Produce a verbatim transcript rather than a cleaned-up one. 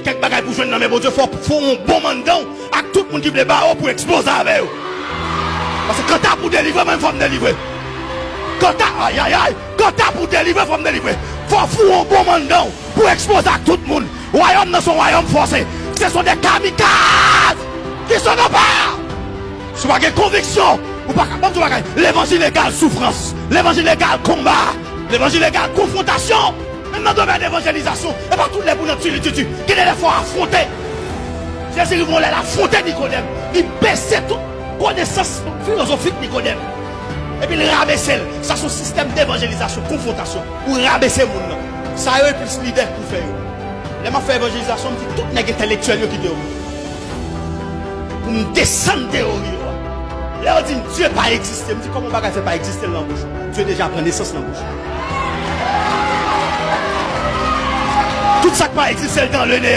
Kèk bagay pou jwenn nan men Bondye, fò w fè yon bonm anndan w ak tout moun ki vle ba yo pou ekspoze avè yo. Paske kanta pou delivre, mwen fò m delivre. Kanta, ayayay, kanta pou delivre, fò m delivre. Fò w fè yon bonm anndan w pou ekspoze ak tout moun. Wayòm nan se yon wayòm fòse. Ce sont des kamikazes qui sont nos pères. Si w pa gen konviksyon, ou pa ka, ban m di w bagay, levanjil egal soufrans, levanjil egal konba, levanjil egal konfwontasyon. Menm nan domèn evanjelizasyon, e pa tout lè pou nan tchilitchitchi. Gen de lè fò afwonte. Jezi rive yon lè l afwonte Nikodèm. Li bese tout konesans filozofik Nikodèm. Epi l rabese l. Sa se yon sistèm devanjelizasyon, konfwontasyon. Ou rabese moun nan. Sa yo e plis lidè pou fè yo. Lè m ap fè evanjelizasyon, m di tout nèg entèlektyèl yo kite yo. Pou m desann teyori yo a. Lè yo di m Dye pa egziste, m di kòman yon bagay fè pa egziste nan bouch ou? Dye deja pran nesans nan bouch ou. Tout sa k pa egziste l dans le néant.